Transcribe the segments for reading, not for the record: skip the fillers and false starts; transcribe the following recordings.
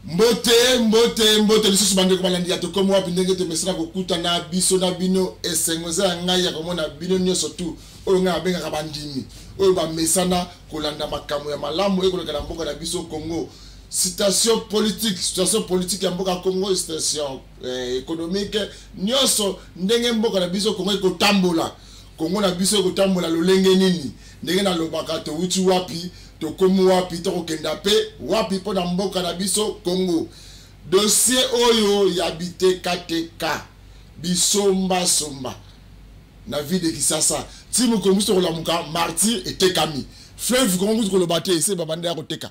Mbote, mbote, mbote lisusu bandeko balandi ya Tokomi Wapi. Ndenge tomesana kokutana biso na bino, esengo eza ya ngai ya komona bino nyonso tu oyo ngai abengaka bandimi oyo bamesana kolanda makambo ya malamu ekoleka na mboka na biso Congo. Situation politique, situation politique ya mboka Congo, situation économique nyonso, ndenge mboka na biso Congo ekotambola, Congo na biso ekotambola lolenge nini, ndenge nalobaka, towuti wapi, tokomi wapi, tokokenda mpe wapi mpo na mboka na biso Congo. Dossier oyo ya bitekateka, bisombasomba na ville de Kinshasa, ti mokolo mosusu tokolamuka, Martyr etekami, fleuve Congo kutu koloba te, ese babanda ya koteka.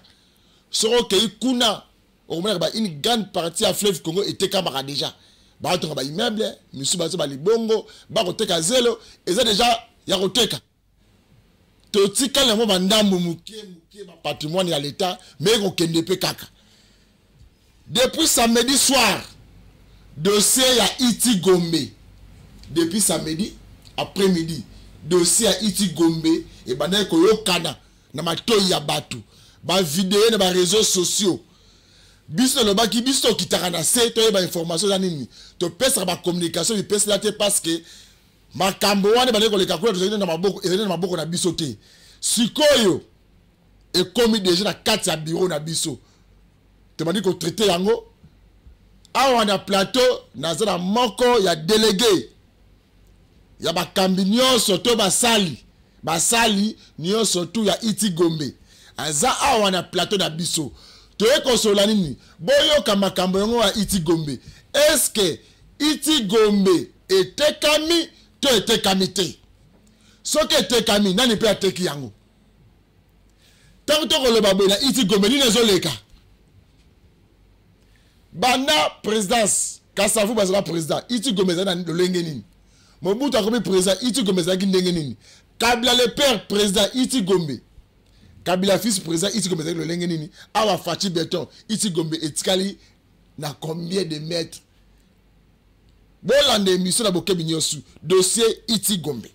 Soki okei kuna, okomonaka ba une grande partie ya fleuve Congo etekamaka déjà, batonga ba immeuble misusu, bazo balibongo, bakoteka zelo, eza déjà ya koteka. Totikali yango bandambo moke moke, bapatrimoine ya l'État, mais ekokende mpe kaka. Depuis samedi soir, dossier ya Iti Gombe, depuis samedi après-midi, dossier ya Iti Gombe ebandaki koyokana na matoi ya bato, bavideo na baréseaux sociaux. Biso tolobaki, biso tokitaka na se, toyeba information eza nini, topesaka bacommunication bipesela te, parce que makambo wana ebandaki koleka kuna, tozali na maboko, ezali na maboko na biso te. Sikoyo ekomi déjà na kati ya bureau na biso, tobandi kotraiter yango awa na plateau. Naza na moko ya délégué ya bakambi nyonso to basali nyonso tu ya Iti Gombe, aza awa na plateau na biso. Toye kosola nini? Boyoka makambo yango ya Iti Gombe. Eske Iti Gombe etekami to etekami te? Soki etekami, nani mpe ateki yango? Ntango tokoloba boye, na Iti Gombe nini ezoleka? Banda présidence Kasavu bazala président, Iti Gombe ezali na lolenge nini? Mobutu akomi président, Iti Gombe ezalaki ndenge nini? Kabila le père président, Iti Gombe? Kabila fils président, Iti Gombe ezalaki lolenge nini? Awa Fatshi Béton, Iti Gombe etikali na combien de mètres? Bolanda émission na bokebi nyonso, dossier Iti Gombe.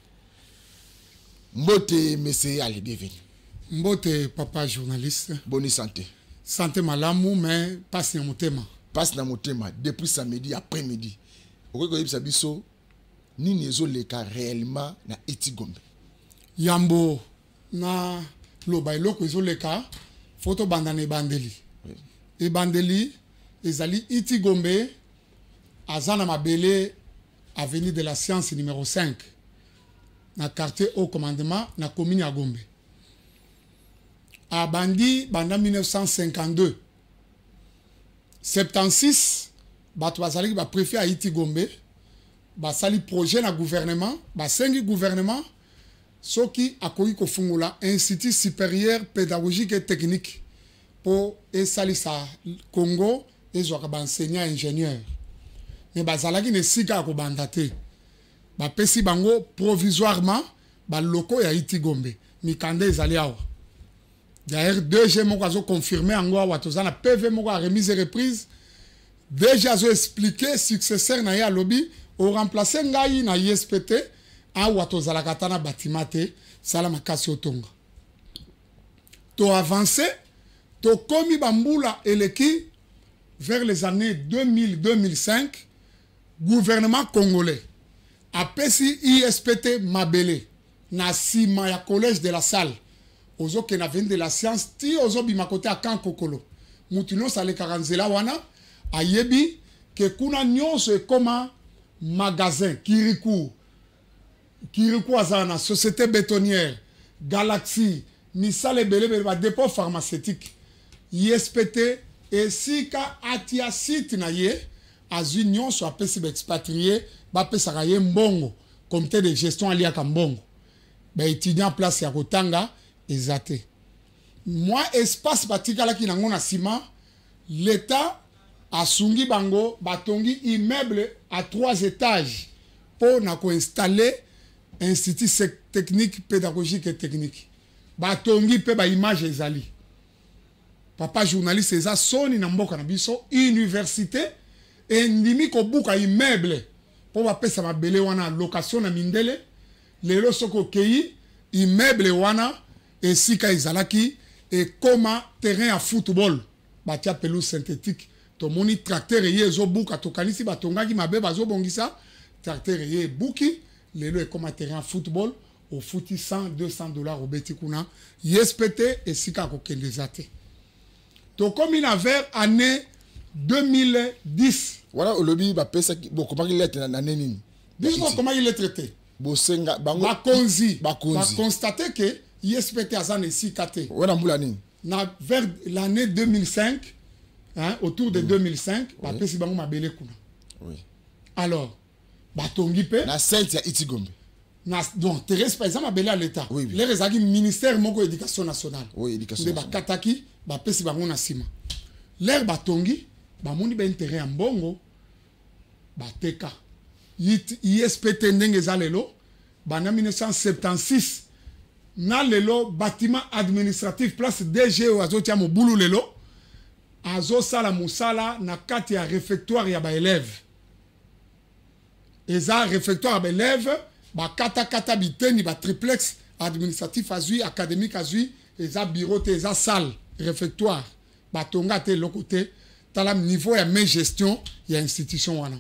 Mbote mese, ale bienvenu. Mbote papa journaliste. Boni santé? Santé malamu, mais pasi na motema. Pasi na motema. Depuis samedi après midi, okoki koyebisa biso nini ezoleka réellement na Iti Gombe? Yambo na loba eloko ezoleka, fo tobanda na ebandeli. Ebandeli ezali, Iti Gombe aza na mabele avenue de la Science numéro 5, na quartier Haut Commandement, na commune ya Gombe. Abandi banda 1952. 76, bato bazalaki bapréfet ya Iti Gombe, basali projet na gouvernement, basengi gouvernement soki akoki kofungola Institut supérieur pédagogique et technique mpo esalisa Congo ezwaka baenseignant ingénieur. Mais bazalaki na esika ya kobanda te. Bapesi bango provisoirement baloko ya Iti Gombe. Mikanda ezali awa. D'ailleurs, DG moko azoconfirme yango awa. Toza na PV moko ya remise et reprise. DG azoexpliquer successeur na ye, alobi: "Oremplace ngai na ISPT, awa tozalaka ata na batima te, sala makasi otonga." Toavance, tokomi bambula eleki, vers les années 2000 2005, gouvernement congolais apesi ISPT mabele na nsima ya Collège de la Salle. Ozokende avenue de la Science ti ozobima kote ya Camp Kokolo, mutu nyonso alekaka nzela wana ayebi ke kuna nyonso ekoma magasin Kiriku. Kiriku aza na Société Bétonnière, Galaxy, misala ebelebele, badépôt pharmaceutique. ISPT, esika atia site na ye, azwi nyonso, apesi baexpatriés, bapesaka ye mbongo, comité de gestion aliaka mbongo. Baétudiant, place ya kotanga eza te. Mwa espace batikalaki nango na nsima, l'État asungi bango, batongi immeuble à trois étages mpo na koinstaller Institut technique pédagogique et technique. Batongi mpe, baimage ezali. Papa journaliste, eza soni na mboka na biso, université endimi kobuka immeuble mpo bapesa mabele wana location na mindele. Lelo soki okei, immeuble wana esika ezalaki ekoma terrain ya football. Batia pelouse synthétique, tomoni tracteur eye ezobuka, tokanisi batongaki mabe, bazobongisa. Tracteur eye ebuki. Lelo ekoma terrain football, ofuti 100 200 $, obeti kuna. ISPT esika akokende eza te. Tokomi na vers année 2010. Wana olobi bapesaki, bokomaki lettre na nini? Biso tokomaki lettre te. Bosenga bango? Bakonzi. Bakonzi. Baconstater ke ISPT aza na esika te. Wana mbula nini? Na vers l'année 2005, hein, autour de 2005, bapesi bango mabele kuna. Alors batongi mpe. Na site ya ITI Gombe? Na donc terrain eza mabele ya l'État. Oui. L'heure ezalaki ministère moko, Éducation nationale. Oui, Éducation nde nationale. Bakataki, bapesi bango. Na nsima, l'heure batongi, bamoni baintérêt ya mbongo, bateka. ISPT ndenge eza lelo, banda 1976 na lelo, bâtiment administratif, place DG oyo azotia mobulu lelo, azosala mosala na kati ya réfectoire ya baélève. Eza réfectoire ya baélève, bakatakata biteni, batriplex administratif azwi, académique azwi. Eza bureau te, eza salle réfectoire, batonga te eloko te. Tala niveau ya mégestion ya institution wana.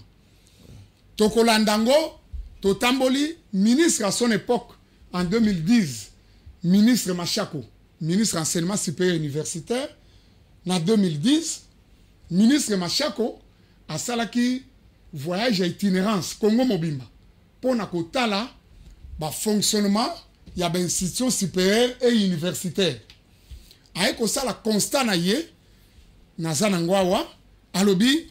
Tokolanda yango, totamboli. Ministre à son époque, en 2010, ministre Machako, ministre Enseignement supérieur universitaire, na 2010, ministre Machako asalaki voyage ya itinérance Congo mobimba mpo na kotala bafonctionnement ya bainstitution supérieure et universitaire. Aye kosala constat na ye, naza nango awa. Alobi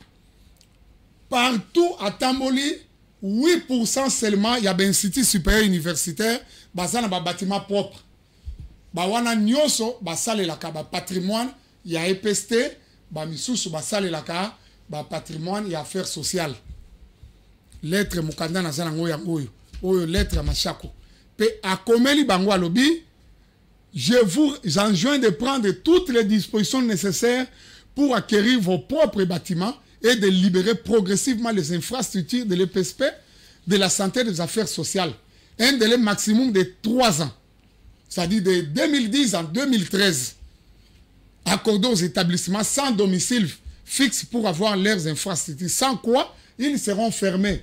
partout atamboli, 8% seulement ya bainstitut supérieur universitaire baza na babâtiment propre. Bawana nyonso basalelaka bapatrimoine ya EPST, bamisusu basalelaka bapatrimoine ya affaire sociale. Lettre, mokanda naza nango yango oyo. Oyo lettre ya Machako mpe akomeli bango, alobi: "Je vous enjoins de prendre toutes les dispositions nécessaires pour acquérir vos propres bâtiments et de libérer progressivement les infrastructures de l'EPSP, de la santé et des affaires sociales. Un délai maximum de 3 ans, c'est-à-dire de 2010 en 2013, accordé aux établissements sans domicile fixe pour avoir leurs infrastructures, sans quoi ils seront fermés."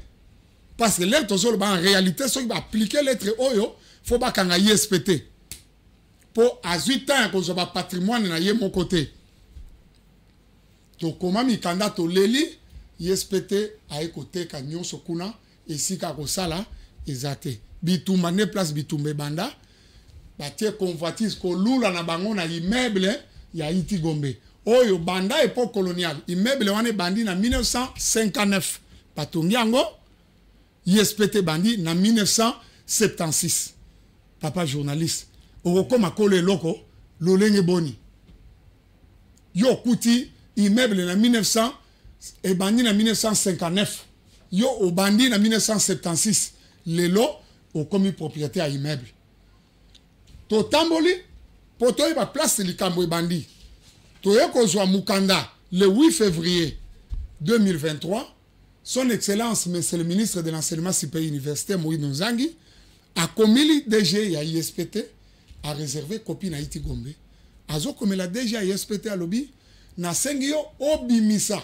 Parce que lettre, en réalité, ceux qui vont appliquer lettre oyo, faut pas qu'on ISPT. Pour azwi temps ya kozwa bapatrimoine na ye moko te. Tokoma mikanda, toleli. ISPT aye koteka nyonso kuna, esika ya kosala eza te. Bitumba nde place bitumba ebanda, batie convoitise kolula na bango na immeuble ya ITI Gombe oyo banda époque coloniale. Immeuble wana ebandi na 1959, batongi yango. ISPT ebandi na 1976. Papa journaliste, okokóma kolo eloko lolenge boni? Yo okuti immeuble na 1900, ebandi na 1959, yo obandi na 1976, lelo okomi propriété ya immeuble. Totamboli mpo toyeba place likambo ebandi. Toye kozwa mokanda le 8 février 2023. Son Excellence Monsieur le ministre de l'Enseignement supérieur universitaire, Muhindo Nzangi, akomeli DG ya ISPT, aréservé copie na ITI Gombe. Azokomela DG ya ISPT, alobi: "Nasengi yo obimisa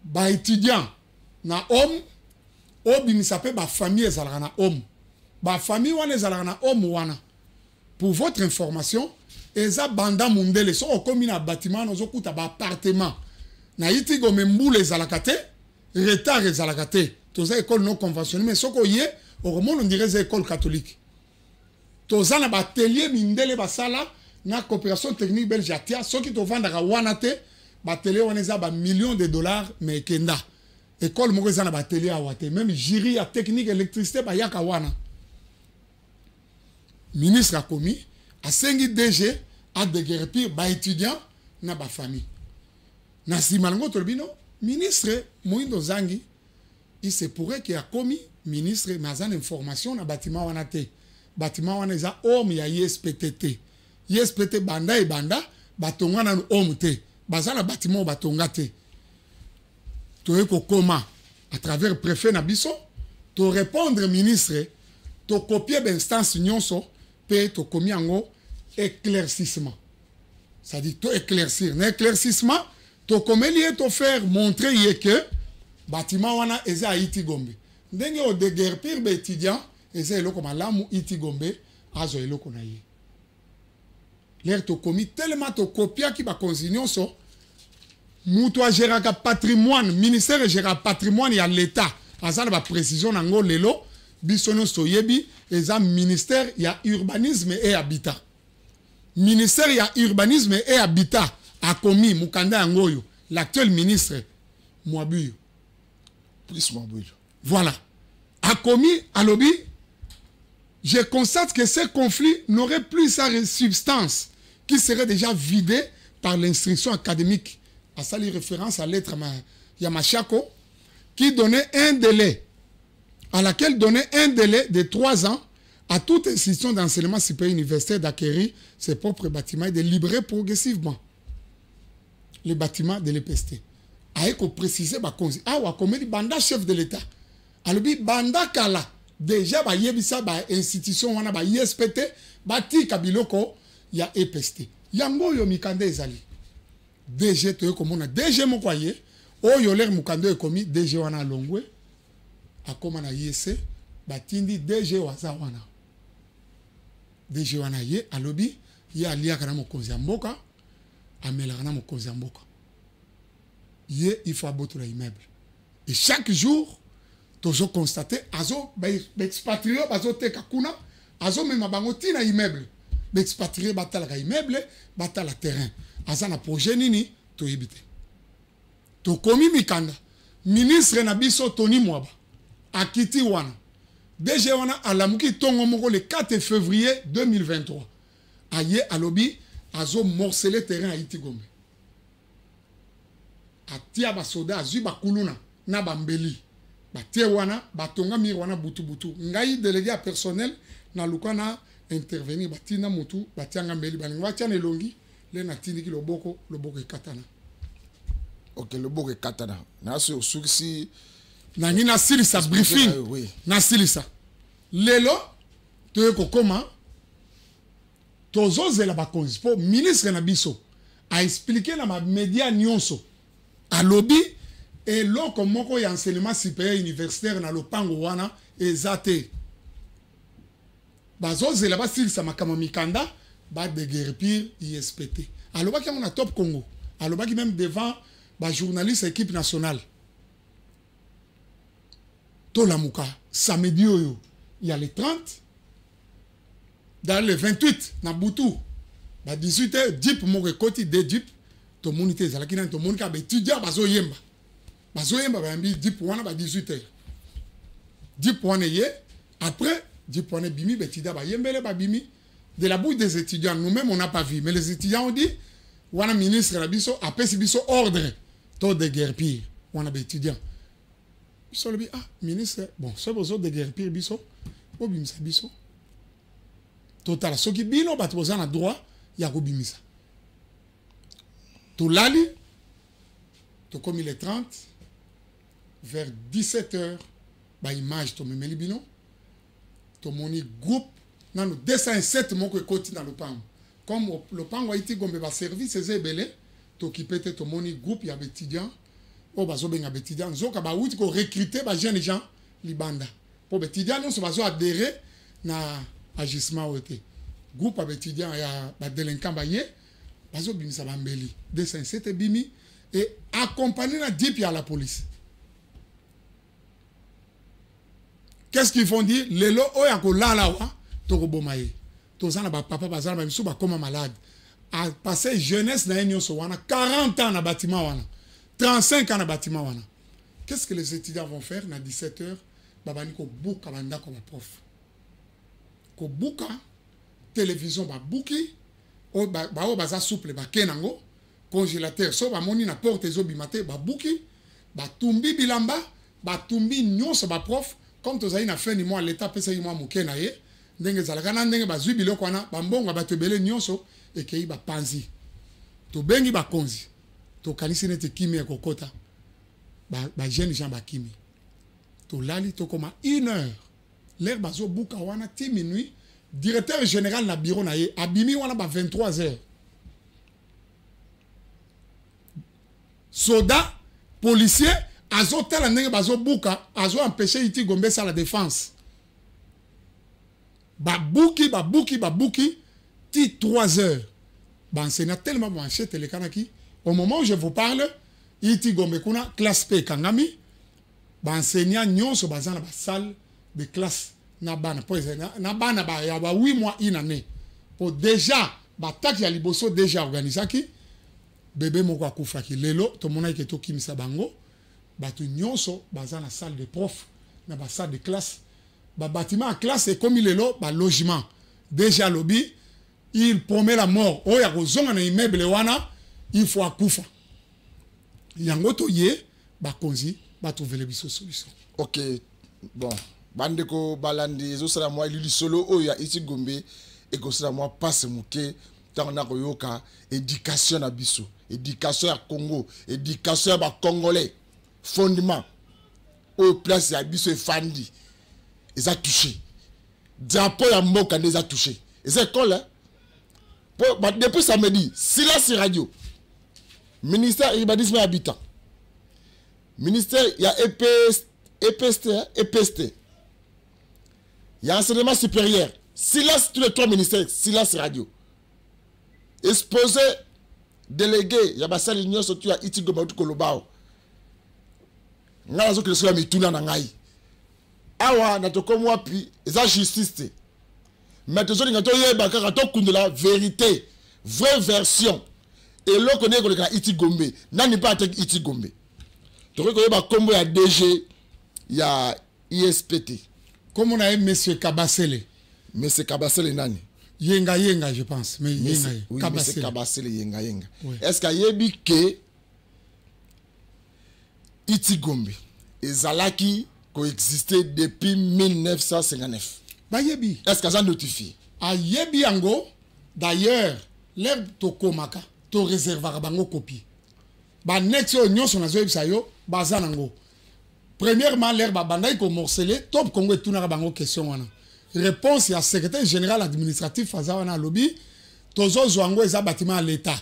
baétudiant na home, obimisa mpe bafamille ezalaka na home." Bafamille wana ezalaka na home wana, pour votre information, eza banda mundele. Soki okomi na bâtiment wana, ozokuta baappartement na ITI Gombe. Mbula ezalaka te, retard ezalaka te. Toza école non conventionnée, mais soki oye, okomona on dirait eza école catholique. Toza na baatelier mindele basala na Coopération technique belge atia. Soki tovandaka wana te, baatelier wana eza bamillion de dollars, mais ekenda. École moko eza na baatelier awa te. Même jury ya technique électricité bayaka wana. Ministre akomi, asengi DG adéguerpir baétudiant na bafamille. Na nsima nango, tolobi no ministre Muhindo Nzangi, il se pourrait ke akomi ministre, mais aza na information na bâtiment wana te. Bâtiment wana eza home ya ISPT te. ISPT banda ebanda, batonga nanu home te, baza na bâtiment oyo batonga te. Toye kokoma à travers préfet na biso, torépondre ministre, tokopie bainstance nyonso mpe tokomi yango éclaircissement. C'est-à-dire to éclaircir. Na éclaircissement, tokomeli ye to faire montrer ye que bâtiment wana eza ya IT Gombe. Ndenge odéguerpir ba étudiant, eza eloko malamu, IT Gombe azwa eloko na ye. L'heure tokomi tellement, tokopiaki bakonzi nyonso. Moto agéraka patrimoine, ministère egéraka patrimoine ya l'État, aza na baprécision nango. Lelo biso nyonso toyebi, eza ministère ya Urbanisme et Habitat. Ministère ya Urbanisme et Habitat akomi mokanda yango oyo, l'actuel ministre Mwabuyo. Plus Mwabuyo. Voilà, akomi, alobi: "Je constate que ce conflit n'aurait plus sa substance qui serait déjà vidée par l'instruction académique." Asali référence à lettre ya Machako qui donnait un délai, à laquelle donnait un délai de 3 ans à toute institution d'enseignement supérieur universitaire d'acquérir ses propres bâtiments et de libérer progressivement les bâtiments de l'EPST. Aye koprécise bakonzi awa, akomeli banda chef de l'État, alobi banda kala déjà bayebisa bainstitution wana, ba ISPT, batika biloko ya EPST. Yango oyo mikanda ezali. DG, toye komona DG moko aye oyo. L'heure mokanda oyo ekomi, DG wana alongwe, akóma na IEC. Batindi DG oyo aza wana. DG wana ye alobi ye aliaka na mokonzi ya mboka, amelaka na mokonzi ya mboka. Ye il faut abotola immeuble. Et chaque jour tozoconstate azo baexpatriés bazoteka kuna, azomema bango ntina immeuble. Baexpatriés batalaka immeuble, batala terrain. Aza na projet nini, toyebi te. Tokomi mikanda, ministre na biso Tony Mwaba akiti wana. DG wana alamuki ntongo moko le 4 février 2023, aye, alobi azomorceler terrain ya IT Gombe. Atia basoda, azwi bakuluna na bambeli, batie wana, batonga mur wana butu-butu. Ngai délégué ya personnel, naluka na intervenir, batinda motu, batianga mbeli, balingi batia na elongi le, natindiki loboko, loboko ekatana. Ok, loboko ekatana nasi osukisi. Nangi nasilisa briefing. Oui. Nasilisa. Lelo toye kokóma, tozozela bakonzi mpo ministre na biso aexpliquer na bamédia nyonso, alobi eloko moko ya enseignement supérieur universitaire na lopango wana eza te. Bazozela basilisa makambo mikanda, badéguerpir ISPT. Alobaki yango na Top Congo, alobaki même devant bajournaliste équipe nationale. Tolamuka samedi oyo ya le 30, dans le 28 na butu ba 18 heures, jeep moko ekoti, de jeep tomoni te ezalaki nani. Tomoni kaka baétudiant bazoyemba, bazoyemba, bayambi jeep wana ba 18 heures. Jeep wana eye, après jeep wana ebimi, baétudiant bayembele, babimi. De la bouche des étudiants, nous-mêmes on n'a pas vu, mais les étudiants ont dit wana ministre na biso apesi biso ordre to déguerpir wana. Baétudiant biso olobi: "Ah ministre, bon, soki bozo déguerpir biso, bobimisa biso, totala soki bino bato boza na droit ya kobimisa." Tolali, tokomi le 30 vers 17 heures, baimage tomemeli bino. Tomoni groupe nano 207 moko ekoti na lopango. Comme lopango aiti Gombe, baservice eza ebele, tokipe te. Tomoni groupe ya baétudiant oyo bazobenga baétudiant, nzoka bawuti korecruter bajeune gens libanda, mpo baétudiant nyonso bazo adhérer na agissement oyo te. Groupe ya baétudiant ya badélinquant baye, bazobimisa bambeli, 207 ebimi et accompagné na jeep ya la police. Qu'est-ce qu'ils vont dire lelo oyo akolala awa? Tokoboma ye. Toza na bapapa, baza na bamisu, bakóma malade, apasse jeunesse na ye nyonso wana, 40 ans na bâtiment wana, 35 ans na bâtiment wana. Qu'est-ce que les étudiants vont faire? Na 17 heures babandi kobuka bandako ya baprof, kobuka télévision, babuki baoyo baza souple, bake nango, congélateur so bamoni na porte ezobima te, babuki, batumbi bilamba, batumbi nyonso. Baprof, comme tozali na fin du mois, l'État apesaki mwa moke na ye ndenge ezalaka na ndenge bazwi biloko wana, bambongo ya bato ebele nyonso ekei, bapanzi. Tobengi bakonzi, tokanisi neti kimi ekokota, bajeune gens bakimi. Tolali, tokoma 1 heure, l'heure bazobuka wana ti minuit. Directeur général na bureau na ye abimi wana ba 23 heures. Soda policier azotala ndenge bazobuka, azo empêcher IT Gombe esala défense. Babuki, babuki, babuki ti 3 heures. Baenseignant tellement machette elekanaki. Au moment où je vous parle, IT Gombe kuna classe mpe ekangami. Baenseignant nyonso baza na basalle de classe na bana, po na bana ba ya ba 8 mois, une année, po déjà bataki ya liboso déjà organisaki. Bebe moko akufaki. Lelo tomonaki ke tokimisa bango. Bato nyonso baza na salle de prof, na basalle de classe. Babatiment ya classe ekomi lelo balogement. Déjà alobi, il promet la mort. Oyo akozonga na immeuble wana, il faut akufa. Yango toye, bakonzi batrouvele biso solution. Ok, bon, bandeko balandi, ezosala mwa lisolo oyo ya IT Gombe, ekosala mwa passe moke ntango na koyoka éducation na biso, éducation ya Congo, éducation ya Bacongolais. Fondement oyo place ya biso efandi eza touché, drapeau ya mboka nde eza touché, eza école. Po depuis samedi, silence radio. Ministère Urbanisme et Habitat, ministère ya EPS, EPST, EPST, ya Enseignement supérieur, silence. Tous les trois ministères, silence radio. Exposé délégué ya basali nyonso tu ya IT Gombe auti koloba awa. Ngai nazokende soki ya mituna na ngai awa na tokomi wapi. Eza justice te, mais tozolinga toyeba kaka, tokundela vérité, vraie version, eloko ndenge koleka na IT Gombe. Nani mpe ateki IT Gombe? Tokoki koyeba nkombo ya DG ya ISPT? Kombo na ye monsieur Kabasele. Monsieur Kabasele nani? Yenga Yenga, je pense, mais Yenga. Oui, Kabasele. Kabasele Yenga Yenga, oui. Est ce que ayebi ke IT Gombe ezalaki koexiste depuis 1959? Bayebi. Est ce que aza notifié? Ayebi yango. D'ailleurs, l'heure tokomaka, toreservaka bango copie, baannexe oyo nyonso nazoyebisa yo, baza nango. Premièrement, l'heure babandaki komorceler, Top Congo etunaka bango question wana. Réponse ya secrétaire général administratif aza wana, alobi tozozwa yango, eza bâtiment ya l'État.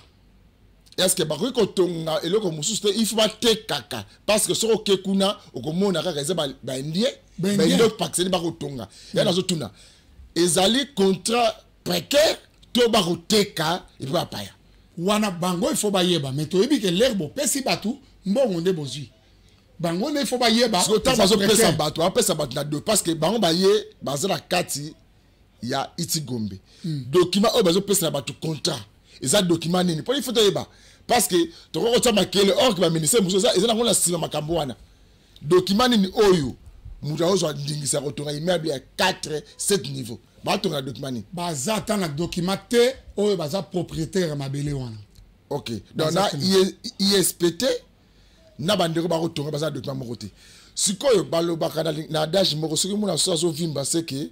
Est ce que bakoki kotonga eloko mosusu te? Il faut batekaka, parce que soki oke kuna, okomona kaka eza baindien, baindo pakistani bakotonga. Ya nazotuna, ezali contrat précaire to bakoteka epo bapaya? Wana bango il faut bayeba, mais toyebi ke l'heure bopesi bato mbongo nde bozwi bango nde il faut bayeba. Ntango bazopesa bato, bapesa bato na do, parce que bango baye baza na kati ya IT Gombe. Document oyo bazopesa na bato contrat eza document nini? Mpo il faut toyeba, parce que tokoki kotia makele or ke baministère mosusu eza nango na nsima makambo wana. Document nini oyo moto azozwa ndingisa ya kotonga immeuble ya 4 7 niveau? Batonga na document nini? Baza ata na document te oyo baza propriétaire ya mabele wana. Ok, donc na ISPT na bandeko bakotonga, baza na document moko te. Sikoyo balobaka na adage moko, soki mona so azovimba, seke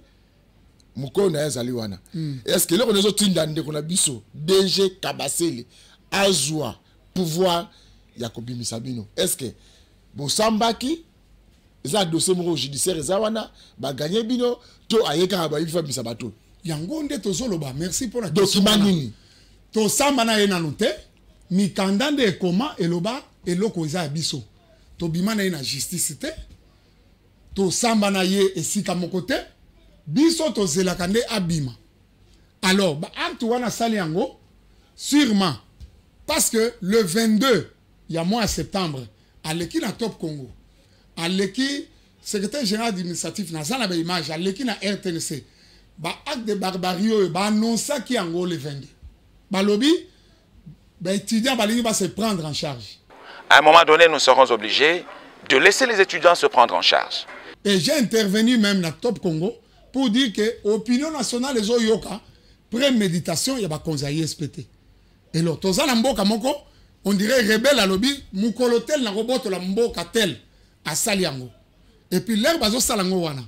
mokolo na ye azali wana. Est ce que eloko ezotinda ndeko na biso DG Kabasele azwa pouvoir ya kobimisa bino, est ce que bosambaki? Eza na dossier moko judiciaire eza wana, baganye bino, to aye kaka bayebi fa bimisa bato? Yango nde tozoloba. Merci mpona document nini? Tosamba na ye nanu te. Mikanda nde ekoma, eloba eloko eza ya biso. Tobima na ye na justice te, tosamba na ye esika moko te. Biso tozelaka nde abima. Alors baacte wana asali yango sûrement parce que le 22 ya mois ya septembre, aleki na Top Congo, aleki secrétaire général administratif, naza na baimage, aleki na RTNC. Baacte de barbarie oyo baannonsaki yango le 22, balobi baétudiant balingi base prendre en charge. À un moment donné, nous serons obligés de laisser les étudiants se prendre en charge. Et j'ai intervenu même na Top Congo pour dire que opinion nationale ezoyoka préméditation ya bakonzi ya ISPT. Elo toza na mboka moko, on dirait rebelle alobi mokolo tel nakobotola mboka tel, asali yango. Et puis l'heure bazosala yango wana,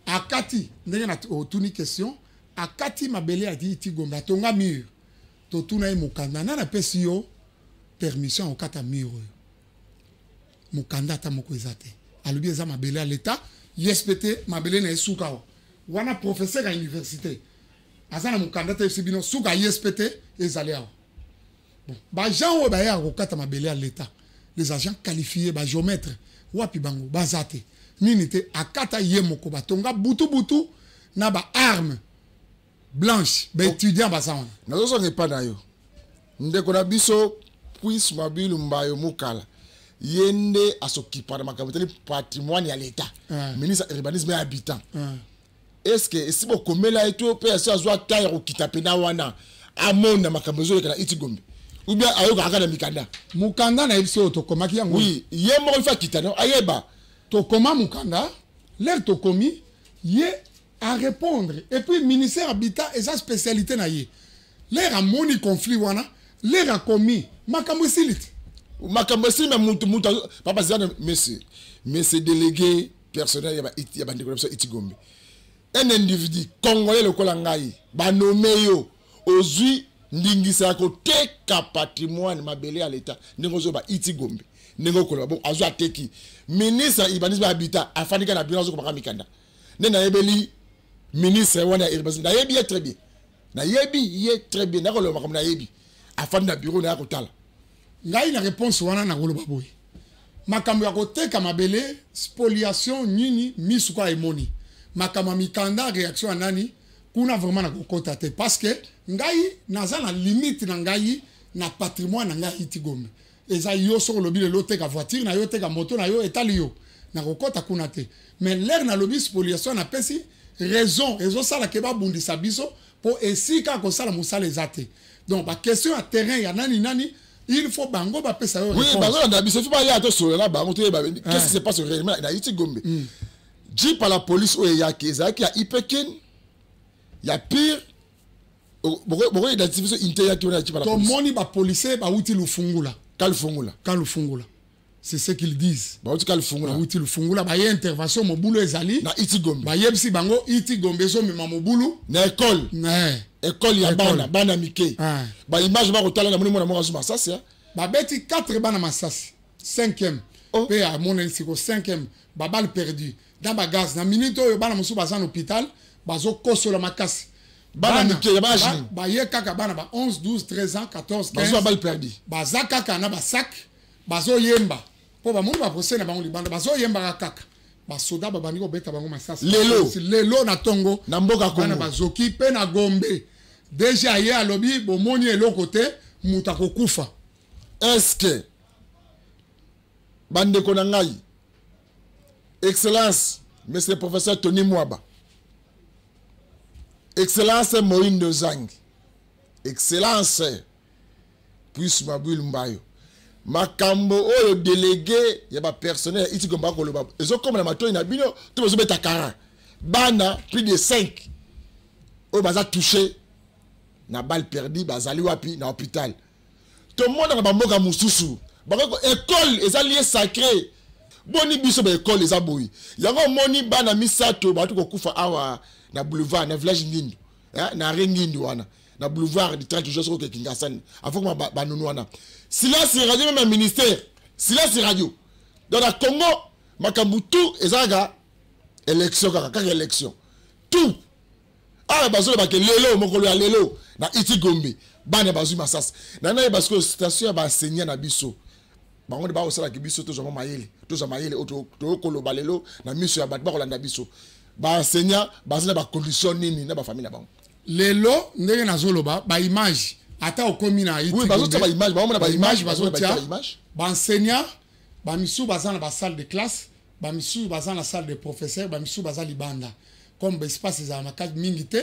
akati ndenge na otuni question, akati mabele ya IT Gombe, atonga mur. Totuna ye mokanda, nani apesi yo permission ya kokata mur oyo? Mokanda ata moko eza te. Alobi eza mabele ya l'État, ISPT mabele na ye suka awa. Wana professeur ya université aza na mokanda te, yebisi bino suka ISPT ezali awa. Bon, baagent oyo bayaka kokata mabele ya l'État, Les agents qualifiés, bagéomètre, wapi bango? Baza te. Nini te, akata ye moko, batonga butu butu na baarme blanche. Baétudiant baza wana. Nazozonga epai na yo, ndeko na biso Puis Mabilu Mbayo Mokala. Ye nde asokipa na makambo etali patrimoine ya l'État, ministre ya Urbanisme et Habitat. Est ce que esi bokomela ye to mpe asi azwa ta ya kokita mpena wana, amona makambo ezoleka na Iti Gombe, ou bien ayokaka kaka na mikanda? Mokanda na ye biso oyo tokomaki yango. Oui, ye moko ifa akita no ayeba. Tokoma mokanda, l'heure tokomi, ye arépondre. Et puis ministère Habitat eza spécialité na ye. L'heure amoni conflit wana, l'heure akomi, makambo esili te. Makambo esili, me mutu papa zana, monsieur délégué personnel ya bandeko na biso Iti Gombe, un individu congolais lokola ngai, banome yo, ozwi ndingisa ya koteka patrimoine, mabele ya l'État, ndenge ozoba Iti Gombe, ndenge okoloba bon, azwi, ateki. Ministre ya Urbanisme ya Habitat afandika na bino, azokomaka mikanda. Nde nayebeli ministre wana ya urbanisme, nayebi ye très bien, nayebi ye très bien, nakoloba makambo nayebi. Afandi na bureau na ya kotala. Ngai na réponse wana, nakoloba boye: makambo ya koteka mabele, spoliation nini, misu kaka emoni makambo ya mikanda. Réaction ya nani kuna, vraiment nakokota te, parce que ngai naza na limite na ngai na patrimoine na ngai. Iti Gombe eza yo. Soki olobi lelo oteka voiture na yo, oteka moto na yo, etali yo, nakokɔta kuna te. Mais l'heure nalobi spoliation, napesi raison ezosala ke babundisa biso, mpo esika kosala mosala eza te. Donc baquestion ya terrain ya nani nani, il faut bango bapesa yo. Oui, bazolanda biso, fi baya tosolola na bango, toyeba qu'est-ce qui se passe réellement na Iti Gombe. Jeep ya la police oyo eyaki, ezalaki ya Ipekin, ya pire? Bokoidentifie biso unité eyaki wana ya jeep ya la police? Tomoni bapolicier bauti Lufungula. Kalufungula. Kalufungula, c'est ce qu'ils disent. Bauti Kalufungula. Bauti Lufungula, baye intervention, mobulu ezali. Na Iti Gombe. Bayebisi bango Iti Gombe ezomema mobulu. Na école. École ya bana mike. Baimage bakotala na moni, mwana moko azwi masasi. Babeti 4 bana masasi, 5e mpe amonani siko 5e, baballe perdue na bagaz. Na minute oyo, bana mosusu baza na hôpital, bazokosola makasi. Bana mike ya baage nini? Baye kaka bana ba 11, 12, 13 ans, 14, 15. Bazwa balle perdue. Baza kaka na basac, bazoyemba, mpo bamoni baprocès na bango libanda, bazoyembaka kaka. Basoda babandi kobeta bango masasi. Lelo? Lelo na ntongo. Na mboka Bana Kongo. bazoki mpe na Gombe. Deja ye alobi bomoni eloko te, moto akokufa. Est ce que bandeko na ngai, excellence monsieur le professeur Tony Mwaba, excellence Moindo Zangi, excellence Puis Mabwil Mbayo, makambo oyo délégué ya bapersonnel ya Iti Gombe akoloba ezokóma na matoi na bino to bazobeta kara? Bana plus de 5 oyo baza touché na balle perdue bazali wapi? Na hôpital. Tomonaka bamboka mosusu, bakoko école eza lieu sacré. Boni biso baekole eza boye? Yango omoni bana misato bauti kokufa awa na boulevard, na village Ngindu, na arrêt Ngindu wana, na boulevard du 30 juin, soki oke Kingasani, afokoma banunu wana. Silence radio, même ya ministère, silence radio. Donc na Congo, makambo tout eza kaka élection, kaka élection, tout. Awa bazolobake lelo, mokolo ya lelo, na Iti Gombe, bana bazwi masasi. Na nayeba sikoyo station ya baenseignant na biso, bango nde bakosalaki biso tozwa mwa mayele, tozwa mayele oyo tokoloba lelo na miso ya bato bakolanda biso. Baenseignant baza na bacondition nini na bafamille na bango? Lelo ndenge nazoloba, baimage, ata okomi na Oui, bazotia baimage, baomona baimage. Bazotia baenseignant, bamisusu baza na basalle de classe, bamisusu baza na salle de professeur, bamisusu baza libanda. Comme baespace ezala makasi mingi te,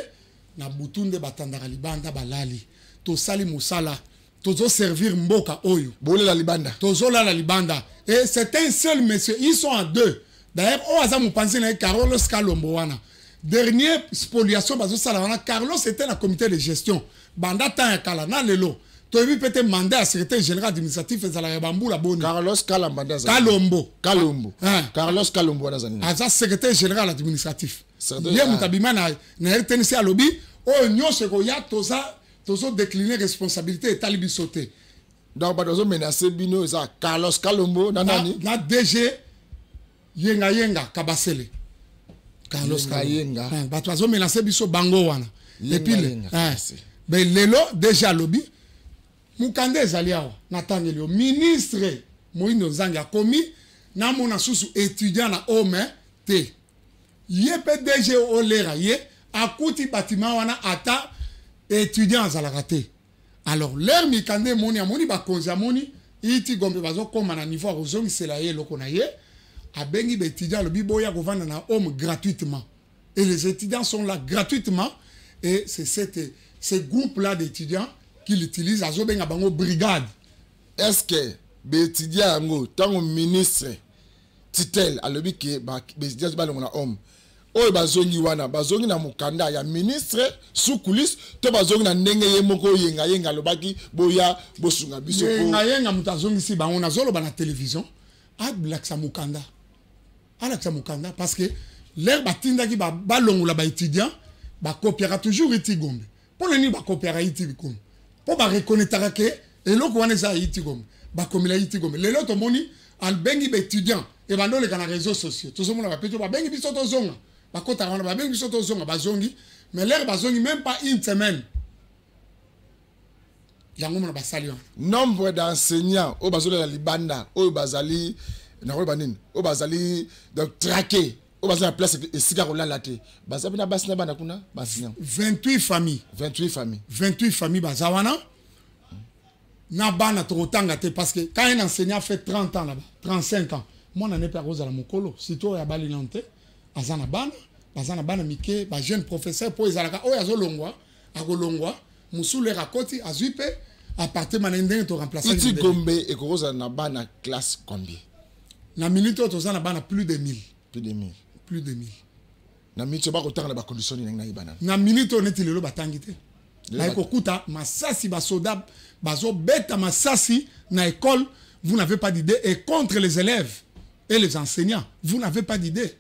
na butu nde batandaka libanda, balali. Tosali mosala, tozoservir mboka oyo. Bolela libanda. Tozolala libanda. Et c'est un seul monsieur, ils sont en deux d'ailleurs, oyo aza mopanzi na ye, Carlos Kalombo wana. Dernier spoliation bazosala wana, Carlos était na comité de gestion banda temps ya kala. Na lelo toyebi mpe te mandat ya secrétaire général administratif ezalaka ya bambula boni. Carlos Kalamba nde azali? Kalombo. Kalombo. Hein. Carlos Kalombo wana azali nani? Aza secrétaire général administratif. Secrétaire- Ye moto abima na RTNC, alobi oyo nyonso ekoya, toza tozodécline responsabilité, etali biso te. Donc bato bazomenace bino eza Carlos Kalombo na nani? Na DG Yenga Yenga Kabasele. Carlos Yenga Kalombo. Yenga. Hein, bato bazomenace biso bango wana. Yenga Et puis Yenga hein, Kabasele. mais lelo déjà alobi, mokanda ezali awa, natangeli yo, ministre Moindo Nzangi akomi, namona susu étudiant na home te. Ye mpe DG olera ye akuti bâtiment wana, ata étudiant azalaka te. Alors l'heure mikanda emoni, amoni bakonzi, amoni iti Gombe bazokóma na niveau ya kozongisela ye eloko na ye, abengi baétudiant, alobi boya kovanda na home gratuitement. Et les étudiants sont là gratuitement et c'est ce groupe là d'étudiants qui l'utilise, azobenga bango brigade. Est ce que baétudiant yango, ntango ministre tutelle alobi ke baétudiant balongo na home oyo, bazongi wana, bazongi na mokanda ya ministre sous coulisse to bazongi na ndenge ye moko Yengayenga alobaki boya bosunga biso? Yengayenga moto azongisi bango. Nazoloba na télévision, alakisa mokanda, alakisa mokanda, parce que l'heure batindaki balongola baétudiant, bakopiaka toujours iti Gombe. Mpo na nini bakopiaka iti Gombe? Mpo bareconnaîtraka ke eloko wana eza ya iti Gombe, bakomela iti Gombe. Lelo tomoni abengi baétudiant, ebanda oleka na réseaux sociaux, tozomona bapeto babengi biso tozonga, bakotaka wana, babengi biso tozonga, bazongi. Mais l'heure bazongi, même pas une semaine, yango mona basali wana. Nombre d'enseignants oyo bazolela libanda, oyo bazali, nakoyeba nini, oyo bazali donc traqué, oyo baza na place esika kolala te, baza mpe na basi na bana kuna, baenseignant? 28 familles. 28 familles. 28 familles baza wana na bana. Tokotanga te, parce que quand un enseignant fait 30 ans là-bas, 35 ans, mwana ne mpe akozala mokolo, surtout oyo abali nano te, aza na bana, baza na bana mike, bajeune professeur, mpo ezalaka oyo azolongwa, akolongwa, mosusu lere akoti, azwi mpe appartement na ye, ndenge toremplace. Iti Gombe ekokozala na bana classe combien? Na minute oyo toza na bana plus de 1000. Plus de 1000? Plus de 1000. Na minute oyo bakotanga na bacondition nini? Ndenge nayeba nano. Na minute oyo, neti lelo batangi te, baye kokuta masasi, basoda bazobeta masasi na école, vous n'avez pas d'idée, et contre les élèves et les enseignants, vous n'avez pas d'idée.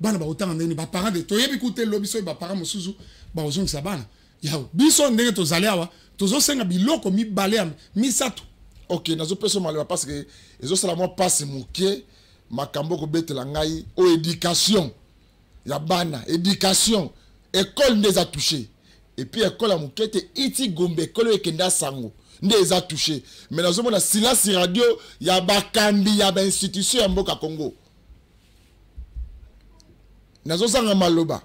Bana bakotanga ndenge? Baparent de toyebi kute lobi soki baparent mosusu bakozongisa bana yawo. Biso ndenge tozali awa, tozosenga biloko mibale ya misato. Ok, nazopesa maloba parce que ezosala mwa mpasi moke, makambo okobetela ngai oyo, éducation ya bana, éducation, école nde eza touché, et puis école ya moke te, iti Gombe, école oyo ekenda sango nde eza touché. Mais nazomona silence radio ya bakambi ya bainstitution ya mboka Congo, nazozanga maloba.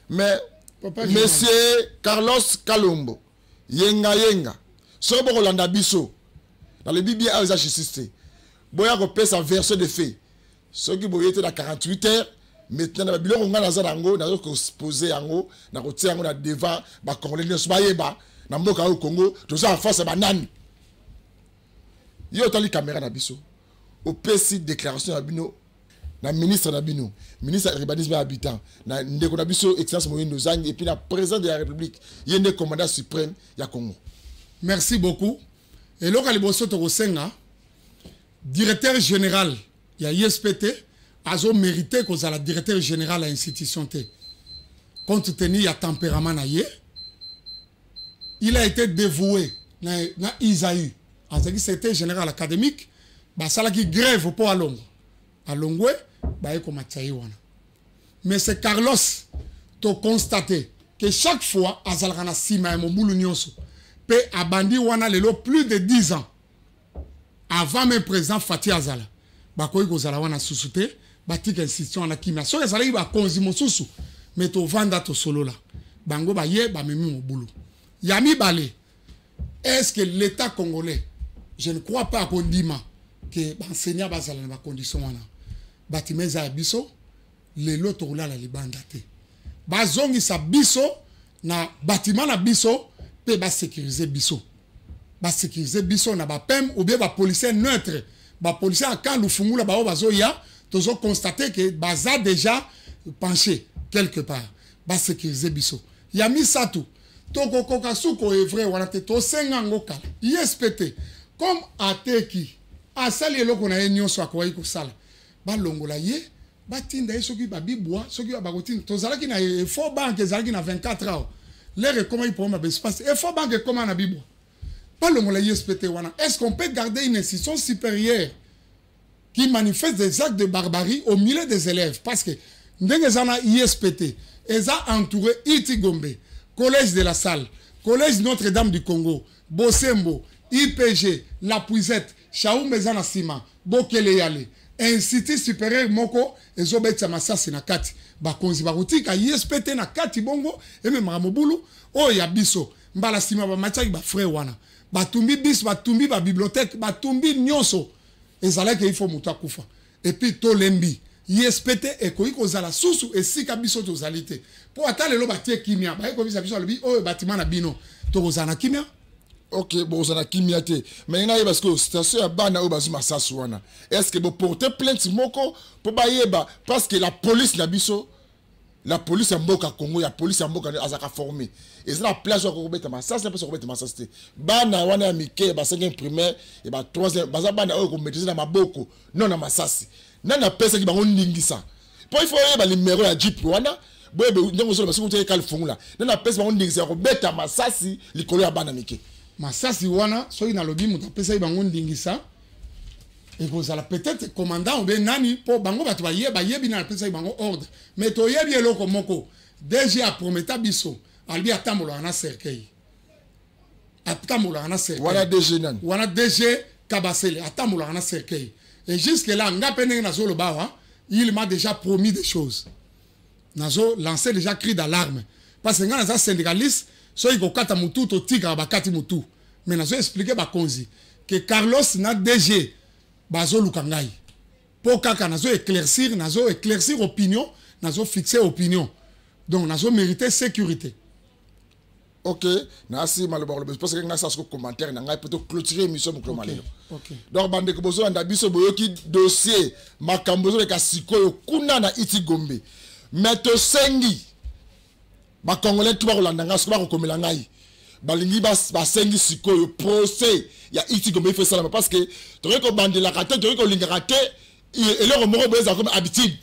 Mais Papa, monsieur Carlos Kalombo Yenga Yenga, soki bokolanda biso, nalobi bien, awa eza justice te, boya kopesa version de fait. Soki boye te na 48 heures, maintenant na babiloko ngai naza nango, nazo koexposer yango, nakotia yango na devant bacongolais nyonso, bayeba na mboka oyo Congo toza en face ya banani. Yo otali caméra na biso, opesi déclaration na bino na ministre na bino, ministre ya Urbanisme ya Habitat, na ndeko na biso excellence Moyindo Zangi, et puis na président de la République, ye nde commandant suprême ya Congo. Merci beaucoup. Eloko ya liboso tokosenga, directeur général ya ISPT azomérite kozala directeur général ya institution te, compte tenu ya tempérament na ye. Il a été dévoué na ISAU, azalaki secrétaire général académique, basalaki grève mpo alongwa, alongwe, baye komatisa ye wana. Mais c'est Carlos, toconstate que chaque fois azalaka na nsima ya mobulu nyonso, mpe abandi wana lelo plus de 10 ans avant même président Fati azala. Bakoki kozala wana susu te, batika institution wana kimia. Soki ezalaki bakonzi mosusu, me tovanda tosolola, bango baye bamemi mobulu. Ya mibale, est-ce que l'État congolais, je ne crois pas akondima ke baenseignant bazala na bacondition wana. Batima eza ya biso, lelo tokolala libanda te, bazongisa biso na batima na biso mpe basécuriser biso, basécuriser biso na bapem ou bien bapolicier neutre, bapolicier ya camp Lufungula. Bao bazoya, tozoconstate ke baza déjà penché quelque part, basécuriser biso. Ya misato, tokokoka su koœuvrer wana te, tosenga yango kala. ISPT comme ateki, asali eloko na ye nyonso akoki kosala, balongola ye, batinda ye soki babibwa, soki bakotinda. Tozalaki na Efo Bank, ezalaki na 24 heures, l'heure ekomaki problème ya baespace, Efo Bank ekoma na bibwa. Balongola ISPT wana. Est ce qu'on peut garder une institution supérieure qui manifeste des actes de barbarie au milieu des élèves? Parce que ndenge eza na ISPT, eza entouré iti Gombe, Collège de la Salle, Collège Notre-Dame du Congo, Bosembo, IPG, La Puisette. Shaumba eza na nsima, Bokele Yale, institut supérieur moko ezobetisa masasi na kati. Bakonzi bakotika ISP te na kati, bongo ememaka mobulu oyo ya biso. Mbala nsima bamatiaki bafrère wana, batumbi bis, batumbi babibliothèque, batumbi nyonso ezalaki. Il faut moto akufa. Et puis tolembi ISP te, ekoki kozala susu esika biso tozali te, mpo ata lelo batie kimia, baye kobisa biso, alobi oyo batima na bino, tokozala na kimia? Ok, bozala na kimia te, mais ngai nayeba sikoyo situation ya bana oyo bazwi masasu wana. Est ce que boporte plainte moko mpo bayeba? Parce que la police na biso, la police ya mboka Congo, ya police ya mboka azalaka formé, eza na place oyo akokobeta masasi na place akobeta masasi te. Bana wana ya mike ya ba 5e primaire, ya ba 3e, baza bana oyo komaîtrise na maboko, non na masasi. Nani apesaki bango ndingisa? Mpo il faut oyeba numero ya jeep wana, boyebe ndenge ozoloba soki utaki kalifungula. Nani apesi bango ndingisa ya kobeta masasi likolo ya bana mike? Masasi wana, soki nalobi moto apesaki bango ndingisa, ekozala peut-être commandant obe nani, mpo bango bato baye bayebi nani apesaki bango ordre. Mais toyebi eloko moko: DG aprometa biso, alobi atambolaka na cercueil, atambolaka na cercueil. Wana DG nani? Wana DG Kabasele, atambolaka na cercueil. Et jusque là, nga mpe ndenge nazoloba awa, il m'a déjà promis des choses. Nazo lancer déjà cri d'alarme parce que nga naza syndicaliste. Soki kokata motu, totikaka bakati motu, mais nazo expliquer bakonzi ke Carlos na DG bazoluka ngai mpo kaka nazo éclaircir, nazo éclaircir opinion, nazo fixer opinion, donc nazo mériter sécurité. Ok, nasi maloba koloba parce que ngai sasa commentaire na ngai mpo toclôturer émission mokolo malelo. Donc bandeko bozolanda biso, boyoki dossier, makambo ezoleka sikoyo kuna na Iti Gombe. Mais tosengi bacongolais tu bakolanda ngai, soki bakokomela ngai, balingi basengi sikoyo procès ya Iti Gombe, il faut esalama, parce que tokoki kobandelaka te, tokoki kolingaka te eloko moko boye ezala comme habitude.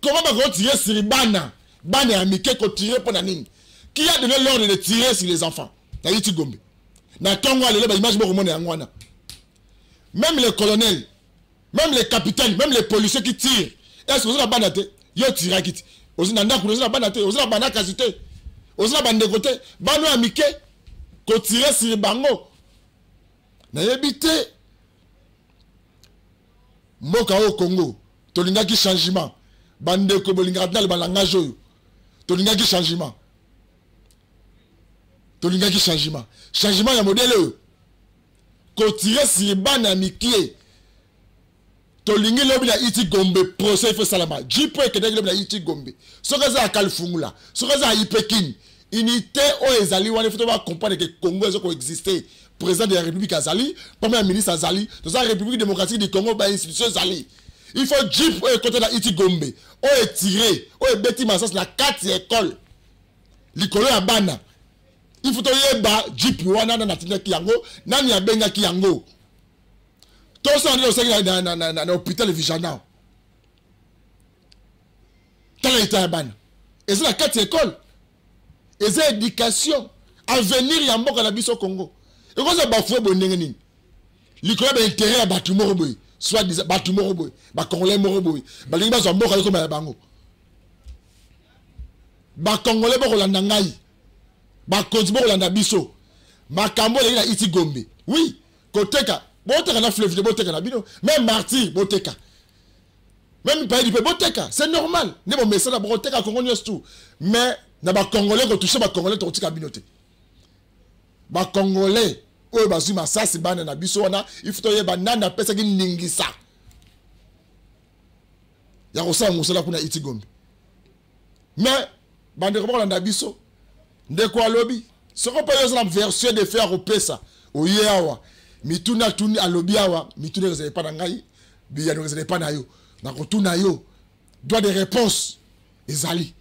Comment bakotirer sur bana, bana ya mike? Kotirer mpo na nini? Qui a donné l'ordre de tirer sur les enfants na Iti Gombe na ntongo ya lelo? Baimage bokomona yango wana. Même les colonels, même les capitaines, même les policiers qui tirent, est ce que oza na bana te? Yo tiraki ti oza na ndako, oza na bana te, oza na bana kasi te, oza na bandeko te? Bana ya mike, kotirer sur bango, nayebi te. Mboka oyo Congo, tolingaki changement. Bandeko bolingaka tina balangage oyo, tolingaki changement, tolingaki changement. Changement ya modèle oyo, kotirer sur bana ya mike? Tolingi lobi na Iti Gombe procès, il faut esalama. Jeep ekendaki lobi na Iti Gombe, soki eza ya Kalifungula, soki eza ya Ipekin, unité oyo ezali wana, il faut bacomprendre ke Congo eza koexiste. Président de la République azali, premier ministre azali, toza République démocratique du Congo, bainstitution ezali. Il faut jeep oyo ekota na Iti Gombe, oyo etire, oyo ebeti masasi na kati ya ekole likolo ya bana, il faut toyeba jeep wana, nani atindaki yango, nani abengaki yango. Tosala nde osalaki na hôpital Vijana. Tala état ya bana eza na kati ya ekole. Eza éducation, avenir ya mboka na biso Congo ekozala bafue boye ndenge nini, likolo ya baintérêt ya bato moko boye, soit disant bato moko boye, bacongolais moko boye balingi bazwa mboka ekoma ya bango? Bacongolais bokolanda ngai, bakonzi bokolanda biso, makambo eleki na Iti Gombe, oui, koteka, boteka na fleuve te, boteka na bino, même Martyr boteka, même pays du boteka, c'est normal nde bomesana bokoteka Kongo nyonso tout. Mais na bacongolais, kotouche bacongolais, tokotika bino te. Bacongolais oyo bazwi masasi, bana na biso wana, il faut toyeba nani apesaki ndingisa ya kosala mosala kuna Iti Gombe. Mais bandeko bakolanda biso, ndeko alobi soko mpe yo oza na version de fait ya kopesa, oye awa, mituna atuni, alobi awa, mituna ekozala epa na ngai, biyano ekozala epa na yo. Nakotuna yo, droit de réponse ezali.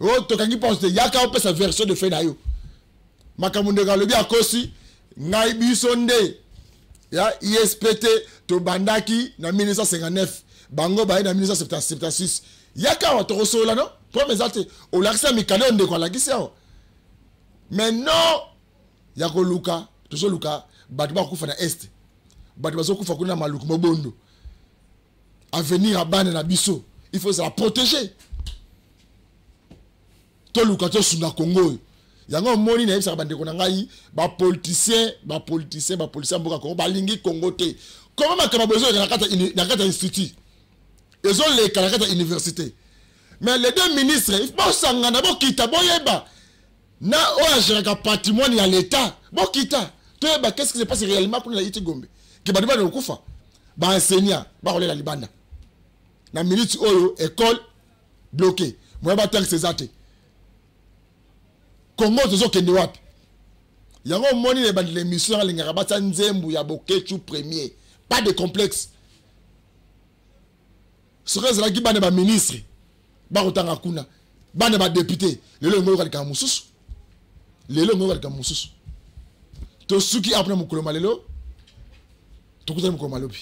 Oyo tokangi mponse te, yaka opesa version de fait na yo. Makambo ndeko alobi akosi ngai, biso nde ya ISPT tobandaki na 1959, bango baye na 1976. Yaka awa, tokosolola. No problème eza te. Olakisi na mikanda oyo ndeko alakisi awa. Mais non ya koluka, tozoluka bato bakokufa na Est, bato bazokufa kuna na Maluku, Mobondo. Avenir ya bana na biso, il faut ezala protéger. Toluka tosunga Kongo oyo. Yango omoni, nayebisaka bandeko na ngai bapoliticien, bapoliticien, bapoliticien ya mboka Kongo balingi Kongo te. Comment makambo boye ezoleka na kati ya institut, ezoleka na kati ya université? Mais les deux ministres, il faut bosangana, bokita, boyeba na oyo agéraka patrimoine ya l'État. Bokita, toyeba qu'est ce qui se passe réellement kuna na IUT Gombe, ke bato bana kokufa, baenseignant bakolela libanda. Na minute oyo, école bloqué, moya batangisa eza te. Congo, tozokende wapi? Yango omoni na ebandela émission, alingaka batia nzembo ya Boketshu Premier, "Pas de complexe". Soki ezalaki bana baministre bakotanga kuna, bana badéputé, lelo yango oyoka likambo mosusu, lelo yango oyoka likambo mosusu. Tosuki apona mokolo ma lelo, tokutani mokolo malobi.